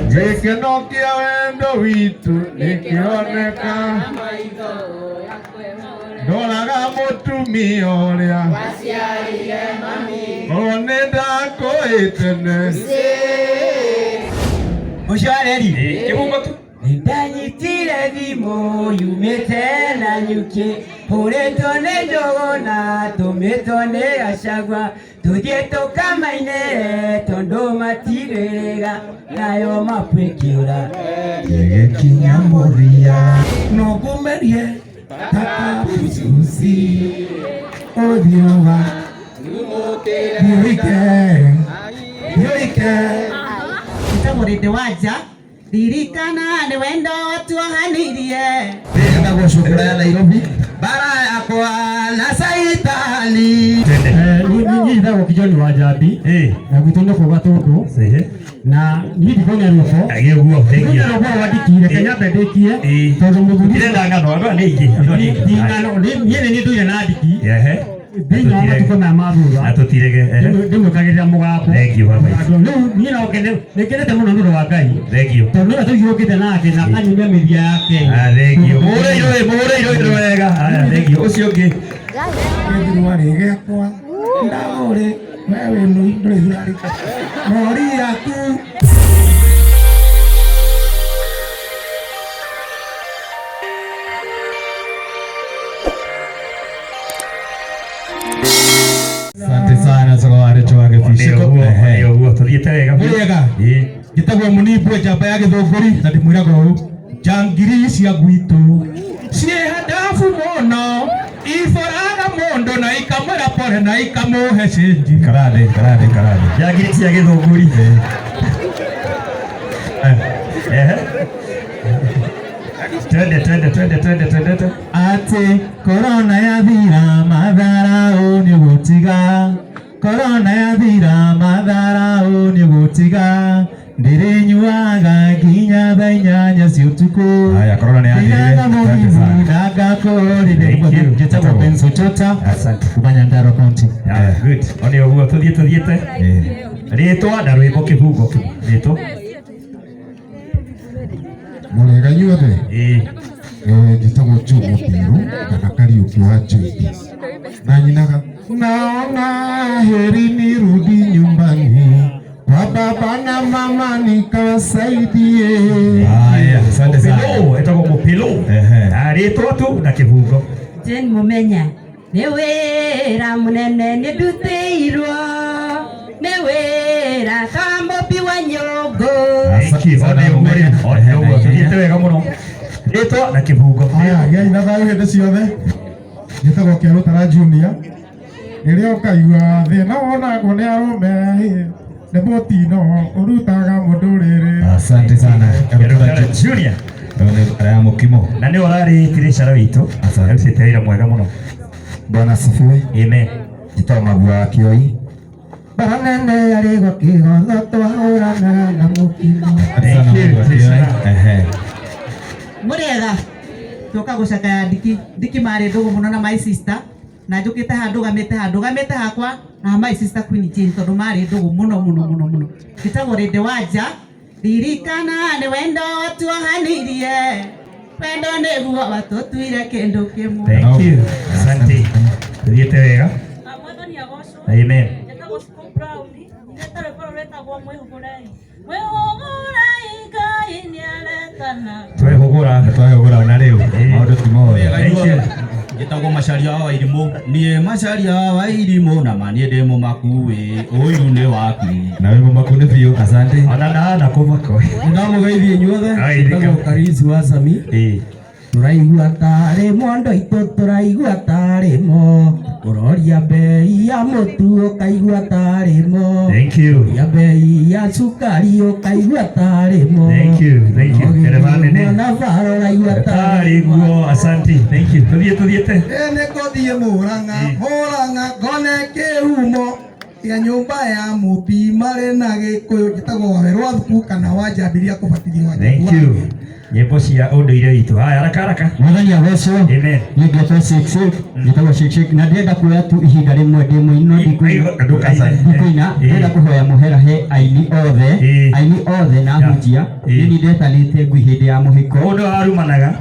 Gĩkeno kĩa wendo witũ nĩkĩroneka. Ndoraga mũtumia ũrĩa korwo nĩ ndakũĩ tene. Ũcio areri Kĩbungo tu. Nĩndanyitire thimũ yumĩte na nyuki hũrĩtwo nĩ njũgũna tũmĩtwo nĩ Gachagua tũthiĩ tũkamainĩre tondũ matirĩrĩga nayo mapu ĩkĩũra. Gĩgĩkinya mũthia. No ngũmerie ta kabucuci ũthiũ wa thiũike thiũike. Njĩtagwo Rĩndĩ Wanja, ririkana nĩ wendo watuohanirie. Ndĩrenda gũcukura ya Nairobi bara yakwa na saitani. Niĩ njĩtagwo Kijoni wa Njambi na gwitũ nĩ kũga tũndũ na niĩ ndikuona rwĩmbo. Agĩũguo, thank you. Ndikuona rwĩmbo wandĩkire, reke nyambe ndĩkie tondũ mũthuri Ndirenda ng'ano, andũ aya nĩ aingĩ. Andũ aya nĩ aingĩ. Ti ng'ano, niĩ nĩ niĩ ndũire na ndiki Ehe. thĩinĩ wa matukũ maya ma thutha. Na tũtirege. Ehe. Ndĩmwĩkagĩrĩra mũgambo. Thank you, baba. Rĩu niĩ no ngene, nĩngenete mũno nĩ ũndũ wa Ngai. Thank you. Tondũ nĩwe tũhiũrũkĩte nake na akanyumia mĩthia yake. Ah, thank you. Mũhũre irũĩ, mũhũre irũĩ wega. Aya, thank you. Ũcio ũngĩ. Gĩthurwa rĩ gĩakwa ndaũrĩ we wĩ nũi ndũrĩ thurari mori yaku. Asante sana soka wa Recho wa Gĩbiciko. Nĩ ũguo, Ehe. nĩ ũguo. Tũthiĩte wega. Mũrĩega. Ĩĩ. Njĩtagwo Mũnibwe njamba ya Gĩthũngũri na ndĩmwĩraga ũũ njangiri cia gwitũ ciĩ handabu mũno iboraga mũndũ na ikamwĩra pore na ikamũhe cĩnji. Karade, karade, karade. Njangiri cia Gĩthũngũri. Ehe. Twende, twende, twende, twende, twende. Atĩ korona yathira matharaũ nĩ gũtiga, korona yathira matharaũ nĩ gũtiga, ndĩrĩnyuaga nginya thaa 8 cia ũtukũ. Haya, korona nĩ yathirire. Ndĩnaga Asante mũrimũ sana. na ngakũrire. Thank you. Njĩtagwo Benson Chota Asante. kuma Nyandarua County. Yeah, good. One ũguo tũthiĩ tũthiĩte. Rĩtwa na rwĩmbo kĩbungo kĩmwe. Rĩtwa. Mũrĩega inyuothe. Ĩĩ. Njĩtagwo Joe Mũbiru kana Kariũki wa Njoithi na nyinaga naona heri nirudi nyumbani kwa baba na mama nikawasaidie. Haya, asante sana. Mũpilũ, etagwo Mũpilũ. Ehe. Ah, rĩtwa tu na kĩbungo. Jane Mumenya, nĩ wĩra mũnene nĩ ndutĩirwo, nĩ wĩra ta mũmbi wa nyũngũ. Thank you. One ũguo rĩu. One ũguo tũthiĩte wega mũno. Rĩtwa na kĩbungo. Haya, gĩai na thayũ hĩndĩ ciothe. Njĩtagwo Kĩarũtara Junior. Rĩrĩa ũkaigua thĩna wonagwo nĩ arũme nĩ mũtino ũrutaga mũndũrĩrĩ. Asante sana. Kĩarũtara Junior. Nĩ ya mũkimo. Na nĩwe ũrarĩ tirĩcara witũ. Asante. Arutĩte wĩra mwega mũno. Bwana asifiwe. Amen. Njĩtagwo Maguo wa Kĩoi. Bara nene yarĩ gwa kĩgotho twahũranaga na mũkimo. Asante sana Thank you, Maguo wa Kĩoi. Ehe. Mũrĩega, tũka gũcakaya ndiki, ndiki marĩ ndũgũ mũno na my sister na njũkĩte haha ndũgamĩte haha, ndũgamĩte hakwa na my sister Queen Jane tondũ marĩ ndũgũ mũno mũno mũno mũno. Njĩtagwo Rĩndĩ Wanja, ririkana nĩ wendo watuohanirie, wendo nĩguo watũtuire kĩndũ kĩmwe. Thank you. Asante. Tũthiĩte wega. Mwathani agocwo. Amen. Njĩtagwo Sco Brown, nyinĩte rwĩmbo rũrũ rwĩtagwo Mwĩhũgũrei. Mwĩhũgũrei Ngai nĩaretana. Twehũgũra. Twehũgũra ona rĩu. Maũndũ ti mothe. Thank you. Njĩtagwo Macharia wa Wairimũ, niĩ Macharia wa Wairimũ na ma niĩ ndĩ mũmaku ĩ, ũiru nĩ waku. Na wĩ mũmaku nĩ biũ. Asante. Ona na na kũmako. Nĩndamũgeithia inyuothe. Ai, Njĩtagwo Karisi wa Sami. Ĩĩ. Tũraigua tarĩ mondo itũ, tũraigua tarĩ mo. Ũroria bei ya mũtu ũkaigua tarĩ mo. Thank you. Ũroria bei ya cukari ũkaigua tarĩ mo. Thank you. Thank you. Ndereba nene. Mwana bara ũraigua Tarĩ tarĩ mo. guo. Asante. Thank you. Tũthiĩ tũthiĩte. Ĩ nĩ ngũthiĩ Mũrang'a, Mũrang'a ngone kĩhumo kĩa nyũmba ya mũmbi marĩ na Gĩkũyũ. Njĩtagwo Wawerũ wa Thuku kana wa Njambiria kũbatithio wa Thank you. Nyĩmbo cia ũndũire witũ. Haya, haraka haraka. Mwathani agocwo. Amen. Niĩ ngetwo Shake Shake, njĩtagwo Shake Shake na ndĩrenda kuoya tu ihinda rĩmwe ndĩ mũini no ndikũina. Ndikũina, ndĩrenda kũhoya mũhera he aini othe, aini othe na ahunjia. Niĩ nĩ ndetanĩte ngui hĩndĩ ya mũhiko. Mũndũ arumanaga.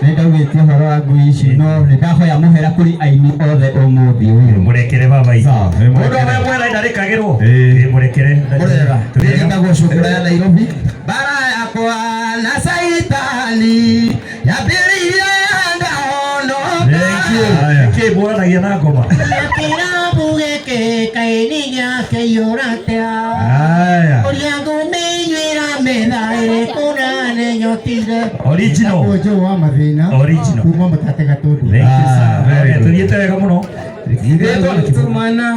Nĩ ndaugĩte ũhoro wa ngui ici no nĩ ndahoya mũhera kũrĩ aini othe ũmũthĩ ũyũ. Mũrekere baba itũ. Mũndũ ahoya mũhera ndarĩkagĩrwo. Ĩĩ, mũrekere. Mũrega. Njĩtagwo Cũkũra ya Nairobi. Bara yakwa na Saitani yambĩrĩirie ndahonoka. Thank you. Nĩkĩ mũranagia na ngoma? Kĩrabu gĩkĩ kaĩ gĩakĩiyũra atĩa? Haya. Ũrĩa ngũmĩnyuĩra metha ĩrĩkũ na nĩnyotire. Original. Ũjũ wa mathĩna. Original. Kuma mũtate gatũndũ. Thank you sir. Very good. Tũthiĩte wega mũno. Tiga gũtũmana,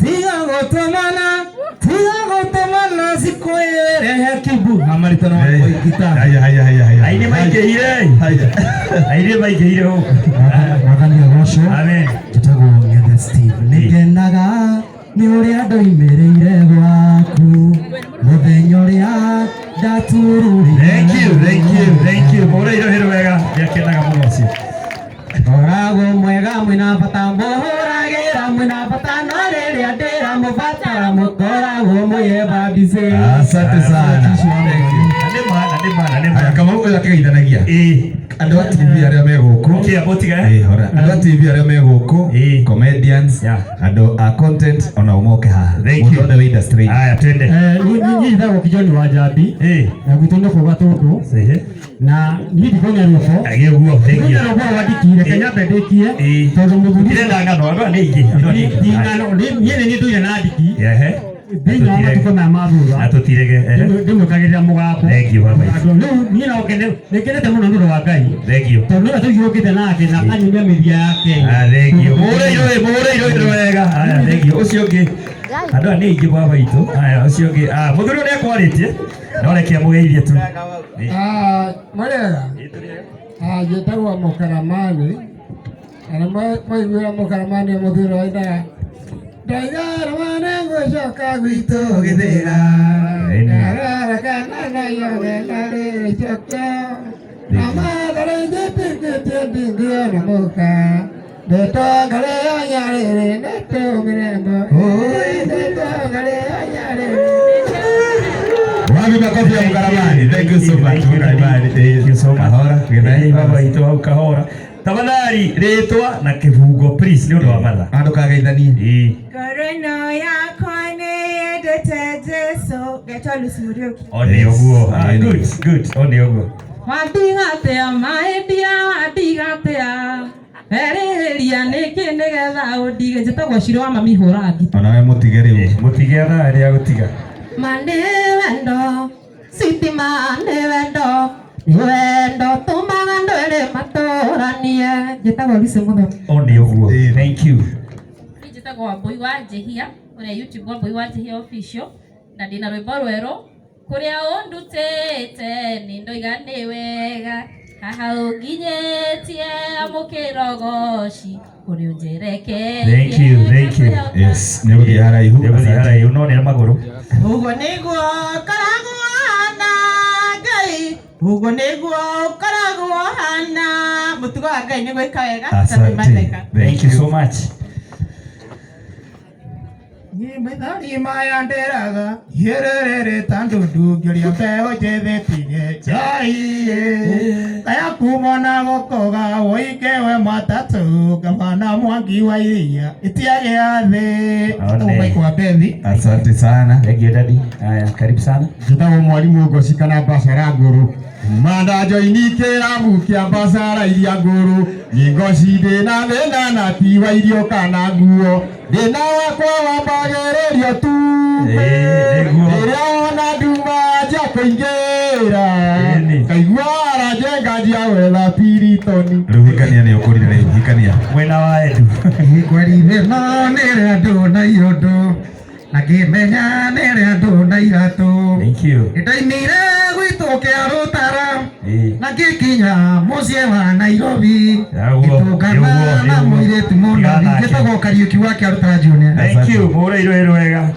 tiga gũtũmana, tiga gũtũmana cikwĩrehe kibu. Amaritano wa gita. Haya haya haya haya. Aini maingĩhire. Aini maingĩhire gũkũ. Mwathani agocwo. Amen. Njĩtagwo Ng'ethe Steve. Nĩngenaga nĩ ũrĩa ndoimĩrĩire gwaku mũthenya ũrĩa ndatururire. Thank you, thank you, thank you. Mũhũre irohero wega. Nĩakenaga mũno ũcio. Koragwo mwega mwĩna bata mũhũragĩra mwĩna bata no rĩrĩa ndĩramũbatara mũkoragwo mwĩyetha mbicĩ. Asante sana. Thank you. Na nĩ ma, na nĩ ma, na nĩ ma. Aya, Kamau ũyũ akĩgeithanagia. Ĩĩ. Andũ a TV arĩa me gũkũ. Okay, mũtige. Ĩĩ, hora. Andũ a TV arĩa me gũkũ. Ĩĩ. Comedians. Yeah. Andũ a content ona ũmoke haha. Thank Mũndũ you. wothe wĩ industry. Haya, twende. Niĩ njĩtagwo Kijoni wa Njambi Ĩĩ. na gwitũ nĩ kũu Gatũndũ Ehe. na niĩ ndikũina rwĩmbo. Agĩ ũguo, thank you. Ndikũina rwĩmbo rwa ndiki, reke nyambe ndĩkie Ĩĩ. tondũ mũthuri Ndirenda ng'ano, andũ aya nĩ aingĩ. Andũ aya nĩ aingĩ. Ti ng'ano, niĩ nĩ niĩ ndũire na ndiki Ehe. thĩinĩ wa matukũ maya ma thutha Na tũtirege. Ehe. Ndĩmwĩkagĩrĩra mũgako. Thank you, baba. Andũ rĩu niĩ no ngene nĩngenete mũno nĩ ũndũ wa Ngai Thank you. tondũ nĩwe tũhiũrũkĩte nake na akanyumia mĩthia yake. Ah, thank you. Mũhũre iroĩ, mũhũre iroĩ wega. Haya, thank you. Ũcio ũngĩ. Andũ aya nĩ aingĩ baba witũ. Haya, ũcio ũngĩ. Ah, mũthuri ũyũ nĩekwarĩtie. No reke amũgeithie tu. Mũrega. Njĩtagwo Mũkaramani. Na nĩ mwaiguire Mũkaramani mũthuri wainaga Ndaigarũa nĩngũcoka gwitũ gĩthĩra. Ndarora kana naiyore na rĩrĩcokia. Na matharĩ njĩtĩkĩtie ndingĩona mũka. Ndĩtongarĩo nyarĩrĩ nĩtũmĩrembo. Ndĩtongarĩo nyarĩrĩ. Wapi makofi ya Mũkaramani? Thank you so much. Mũkaramani. Thank you so much. Kahora. Ĩĩ, baba witũ hau kahora. Tafadhali rĩtwa na kĩbungo please nĩ ũndũ wa matha. Andũ kageithanie. Ĩĩ. Ngoro ĩno yakwa nĩyendete Jesũ. Ngetwo Lucy Mũriũki. O nĩ ũguo. Ah, good, good. O nĩ ũguo. Wandiga atĩa maĩndia wandiga atĩa erĩhĩria nĩkĩ nĩgetha ũndige njĩtagwo Shiro wa mami hũra ngita. Onawe mũtige rĩu. Mũtige thaa rĩa gũtiga. Ma nĩ wendo sitima nĩ wendo nĩ wendo tũmaga andũ erĩ matũranie njĩtagwo Lucy Mũthoni. O nĩ ũguo. Thank you. Niĩ njĩtagwo Wambũi wa Njĩhia ũrĩa YouTube Wambũi wa Njĩhia official na ndĩna rwĩmbo rwerũ kũrĩa ũndutĩte nĩ ndoiga nĩ wega haha ũnginyĩtie amũkĩra ũgoci kũrĩ ũnjereketie. Thank you, thank you. Yes, nĩ gũthiĩ haraihu. Nĩ gũthiĩ haraihu no nĩ na magũrũ. Ũguo nĩguo ũkoragwo hana Ngai, ũguo nĩguo ũkoragwo hana. Mũtugo wa Ngai nĩ gwĩka wega. Asante. Thank you so much. Methali maya nderaga yererere ta ndundu ngĩũria mbeũ njĩthĩ tige njai kaya kuma na gũkoga woige we matatũ gavana Mwangi wa Iria itiagĩa thĩ One. kwa Bethi. Asante sana. Thank you daddy. Haya, karibu sana. Njĩtagwo mwarimũ Ngoci kana Mbacara Ngũrũ Manda njoini kĩrabu kĩa mbacara iria ngũrũ Nĩ Ngoci ndĩna thĩna na ti wa irio kana nguo Thĩna wakwa wambagĩrĩrio tu Rĩrĩa wona nduma njia kũingĩra Ngaigua aranjenga njia wetha piritoni Rĩu hikania nĩ ũkũrire rĩu hikania. Mwena wa Edu. Kweri thĩna nĩ rĩa andũ na iũndũ na ngĩmenya nĩ rĩa andũ na iratũ. Thank you. Nĩndaimire gwitũ kĩa Rũtara Ĩĩ. na ngĩkinya mũciĩ wa Nairobi Nĩguo, ngĩtũngana nĩguo, na nĩguo. mũirĩtu mũno Tigana nake. njĩtagwo Kariũki wa kĩa Rũtara Junior. Thank you. Mũhũre iroĩ wega.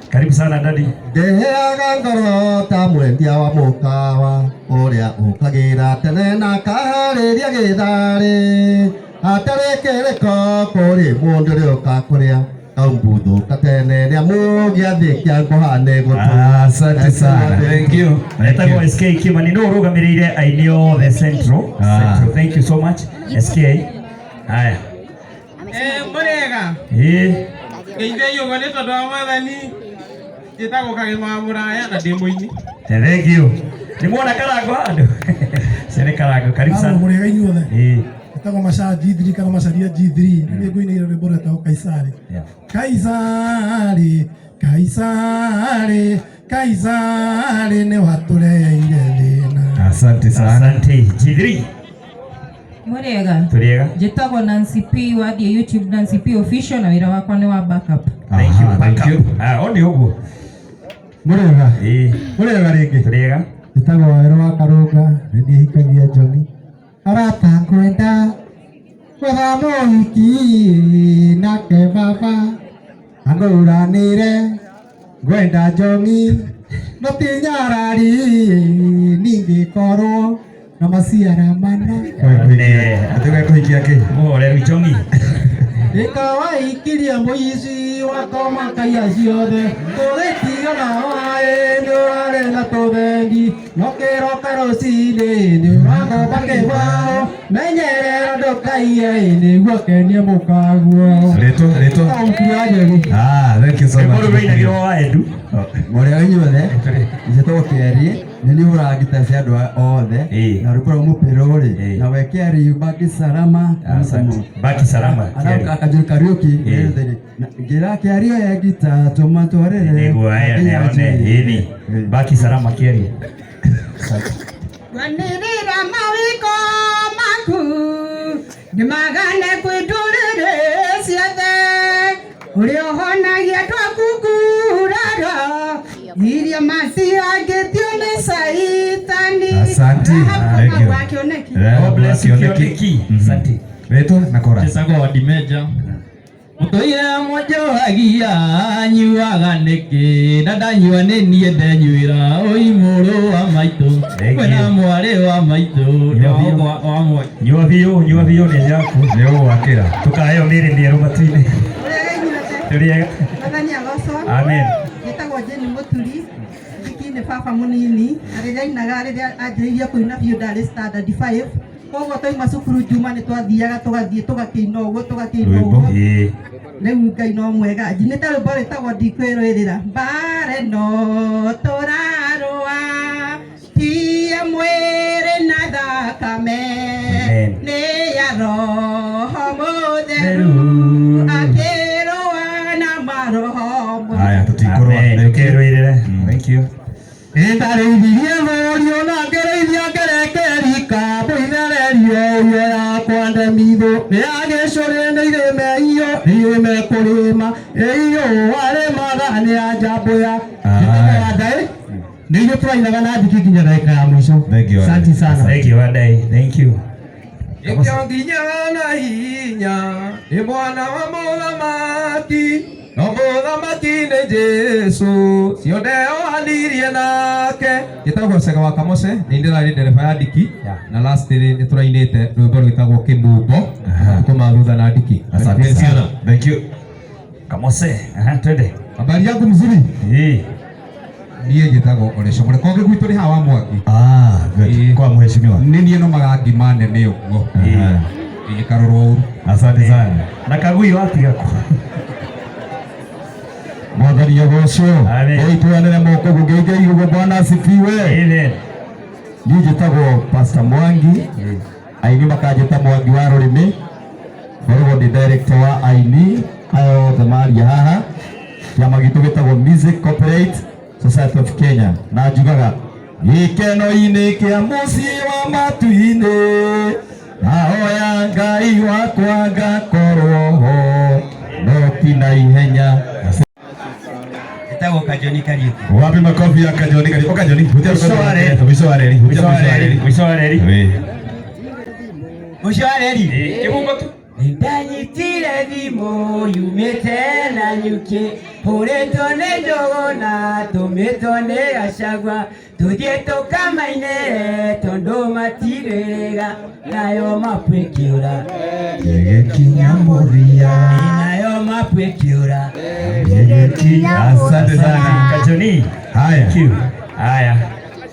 Karibu sana daddy. Ndeheaga ngoro ta mwendia wa mũkawa ũrĩa ũkagĩra tene na kaharĩria gĩtharĩ hatarĩ kĩrĩko kũrĩ mũndũ ũrĩa kũrĩa kaumbuthũka tene nĩ amu gĩathĩ kĩa ngũhane gũtũ. Asante sana. Thank you. Etagwo SK Kimani no ũrũgamĩrĩire aini othe Central. Central. Thank you so much SK. Haya. Mũrĩega. Ĩĩ. Ngeithei ũguo nĩ tondũ wa mwathani. Njĩtagwo Kagema wa Mũraya na ndĩ mũini. Thank you. Nĩ muona karango handũ? Cio nĩ karango. Karibu sana. Mũrĩega inyuothe. Ĩĩ. Etagwo Macha G3 kana Macharia G3. Nĩ ngũinĩire rwĩmbo rwetagwo Kaisari. Kaisari, Kaisari, Kaisari nĩ watũreheire thĩna. Asante sana. Asante. G3. Mũrĩega. Tũrĩega. Njĩtagwo Nancy P wathiĩ YouTube Nancy P official na wĩra wakwa nĩ wa backup. Thank you. Thank you. Ah, o nĩ ũguo. Mũrĩega. Ĩĩ. Mũrĩega rĩngĩ. Tũrĩega. Njĩtagwo Wawerũ wa Karũnga nĩ niĩ hikagia Njoni. Arata ngwenda gwetha mũhiki nake baba angũranĩre ngwenda Njoni no ti nyarari ningĩkorwo na maciara mana. Atĩ kũhikia kĩ? Mũhoreru Njongi. Ĩkawaikiria mũici wakoma kaiya ciothe tũgĩtigana waĩ nĩ ũrarĩ na tũthendi no kĩroka rũcinĩ nĩ ũragomba kĩbao menyerera ndũkaiye nĩguo kenie mũkaguo. Rĩtwa, rĩtwa. Ah, thank you so much. Rwĩmbo rũinagĩrwo wa Edu. Mũrĩega inyuothe. Njĩtagwo Kĩeri, nĩ niĩ hũraga ngita cia andũ othe na rwĩmbo rwa mũpĩro rĩ na we Kĩeri baki salama. Asante. Baki salama. Kĩeri. Akajũri Kariũki ngĩra Kĩeri oye ngita tũmatwarĩre. Nĩguo aya nĩ one. Ĩni. Baki salama Kĩeri. Wanĩrĩra mawĩko maku nĩmagane kwĩ ndũrĩrĩ ciothe ũrĩa ũhonagia twakungurara iria macirangĩtio nĩ caitani. Asante. Thank you. Wa Kĩoneki. God bless you, Kĩoneki. Asante. Rĩtwa na chorus. Njĩtagwo Wadimeja. Mũtũire mũnjohagia nyuaga nĩkĩ na ndanyua nĩ niĩ ndenyuĩra oi mũrũ wa maitũ kwĩna mwarĩ wa maitũ wa mwaki. Nyua biũ, nyua biũ nĩ yaku. Nĩ ũgwakĩra. Tũkaheo mĩĩrĩ mĩerũ matu-inĩ. Mũrĩega inyuothe. Tũrĩega. Mwathani agocwo. Amen. Njĩtagwo Jane Mũturi. Ndiki nĩ baba mũnini na rĩrĩa ainaga rĩrĩa anjĩrĩirie kũina biũ ndarĩ standard 5 koguo twauma cukuru Juma nĩ twathiaga tũgathiĩ tũgakĩina ũguo tũgakĩina ũguo. Ĩĩ. Rĩu Ngai no mwega. Njinĩte rwĩmbo rwĩtagwo ndikwĩrũĩrĩra. Mbara ĩno tũrarũa ti ya mwĩrĩ na thakame nĩ ya roho mũtheru akĩrũa na maroho Haya, tũtikũrũa. Ndũkerũĩrĩre. Thank you. Ndarĩithirie mũriũ na ngĩrĩithia ngerekerika mũithererio ũrio yakwa ndemithũ nĩ agĩcũrĩ nĩ irĩme iyo nĩ irĩme kũrĩma ĩiyũ arĩmaga nĩ anjambũya. Ndaĩ nĩ ithuĩ tũrainaga na ndiki nginya ndagĩka ya mũico. Asante sana. Thank you, Wadai. Thank you. Ĩkĩo nginya na hinya nĩ mwana wa mũthamaki no mũthamaki nĩ Jesũ cio ndeohanirie nake. Njĩtagwo Cega wa Kamose nĩ ndĩrarĩ ndereba ya ndiki na last rĩ nĩ tũrainĩte rwĩmbo rwĩtagwo Kĩmumbo matukũ ma thutha na ndiki. Asante sana. Thank you. Kamose. Aha, twende. Habari yangu mzuri. Ĩĩ. Niĩ njĩtagwo Oresho Mũreko ũngĩ gwitũ nĩ haha wa Mwangi. Ah, good. Kwa mheshimiwa. Nĩ niĩ nomaga ngima nene ũguo. Ĩĩ karorwo ũru. Asante sana. Na kagui watiga kũ? Mwathani agocwo. Oi tuanĩre moko gũgeithia ũguo Bwana asifiwe. Amen. Niĩ njĩtagwo Pastor Mwangi. Aini makanjĩta Mwangi wa rũrĩmĩ. Ngoragwo ndĩ director wa aini aya othe maria haha. Kĩama gitũ gĩtagwo Music Copyright Society of Kenya na njugaga gĩkeno-inĩ kĩa mũciĩ wa matu-inĩ nahoya Ngai wakwa ngakorwo ho no ti na ihenya. Njĩtagwo Kajoni Kariũki. Wapi makofi ya Kajoni Kariũki? Kajoni, hutia Mwisho wa reri. Mwisho wa reri. Mwisho wa reri. Mwisho wa reri. Wee. Mũico wa reri. Kĩbungo tu. Nĩndanyitire thimũ yumĩte na nyuki hũrĩtwo nĩ njũgũna tũmĩtwo nĩ Gachagua tũthiĩ tũkamainĩre tondũ matirĩga nayo mapu ĩkĩũra Gĩgĩkinya mũthia. Nayo mapu ĩkĩũra. Gĩgĩkinya. Asante sana. Kajoni. Haya. Thank you. Haya.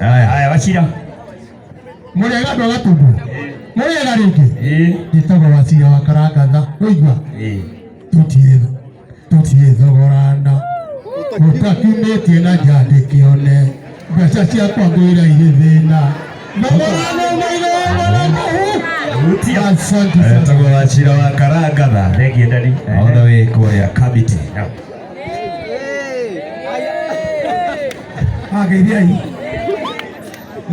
Haya. Haya Wachira. Mũrĩega andũ a Gatundu? Mũrĩega rĩngĩ? Njĩtagwo Wacira wa Karangatha. Ũigua? Tũtiĩthogorana. Ũtakiumĩtie na nja ndĩkĩone. Mbeca ciakwa ngwĩra irĩ thĩna. Thogorana maigana. Asante sana. Etagwo Wachira wa Karangatha. Thank you daddy. All the way kũrĩa Kamiti. Ageithiai.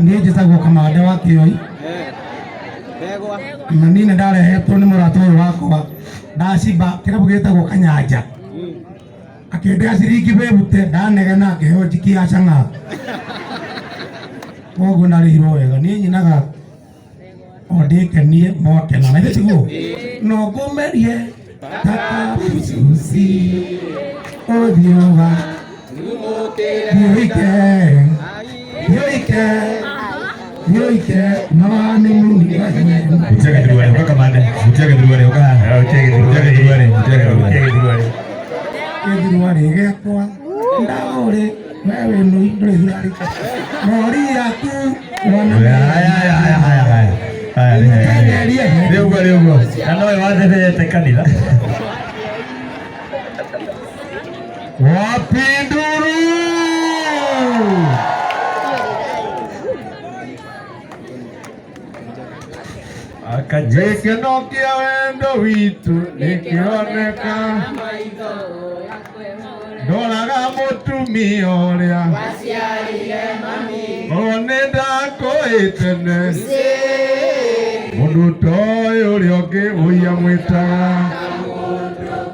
Niĩ njĩtagwo Kamande wa Kĩoi. Na niĩ nĩ ndarehetwo nĩ mũrata ũyũ wakwa ndacimba kĩrabu gĩtagwo Kanyanja. Akĩndĩha ciringi bebute ndanegena akĩheo njiki ya chang'aa. Koguo narĩhirwo wega. Niĩ nyinaga o ndĩkenie mwakena. Na ithe tiguo? No ngũmerie takabucuci ũthiũga thiũike thiũike thiũike no nĩ muni. Hutia gĩthurware, ũka Kamande. Hutia gĩthurware, ũka haha. Hutia gĩthurware, hutia gĩthurware. Gĩthurware. Gĩthurware gĩakwa ndagũrĩ we wĩ nũi ndũrĩ thurari mori yaku wona. Haya, haya, haya, haya, haya. Haya, nĩ ũguo, nĩ ũguo. Na nowe wathebete kanitha. Wapinduru. Gĩkeno kĩa wendo witũ nĩkĩroneka ndoraga mũtumia ũrĩa korwo nĩ ndakũĩ tene mũndũ toĩ ũrĩa ũngĩ ũiya mwĩtaga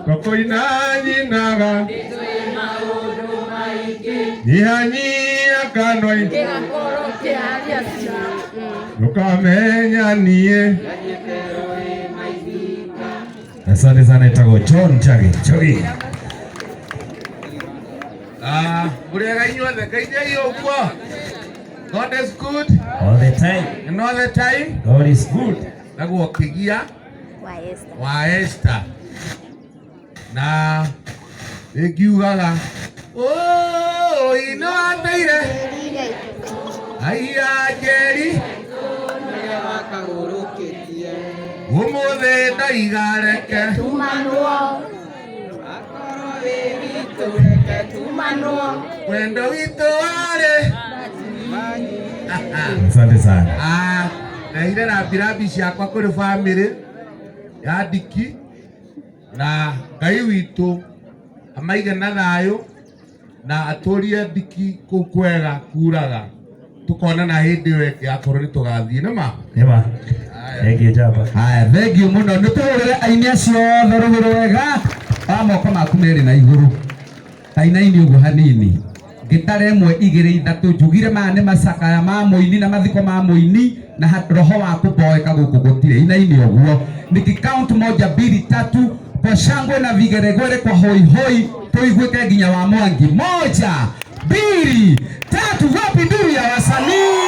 tũkũina nyinaga nyihanyihia kanua ndũkamenya niĩ. Asante sana, etagwo John Njagi. Njogi. Mũrĩega inyuothe, ngeithiai ũguo. God is good All the time. and all the time. God is good. Naguo kĩgia wa Esther na ĩngiugaga ũi nĩ wandeire aiya njeri ũmũthĩ ndaiga reke wendo witũ warĩ. Asante sana. Ndeire rambirambi ciakwa kũrĩ bamĩrĩ ya Ndiki na Ngai witũ amaige na thayũ na atũrie Ndiki kũu kwega kuraga tukonana hĩndĩ ĩyo ĩngĩ akorwo nĩ tũgathiĩ nĩ ma. Nĩ ma. Thank you Jamba. Haya, thank you mũno. Nĩ tũhũrĩre aini acio othe rũhĩ rwega wa moko maku merĩ na igũrũ. Tainaini ũguo hanini. Ngĩtara ĩmwe igĩrĩ ithatũ njugire maya nĩ macakaya ma mũini na mathiko ma mũini na roho wa kũboeka gũkũ gũtirĩ. Inaini ũguo. Nikicount moja mbili tatu kwa shangwe na vigeregere kwa hoi hoi tuiguĩke nginya wa Mwangi. Moja, mbili, tatu, wapi nduru ya wasanii?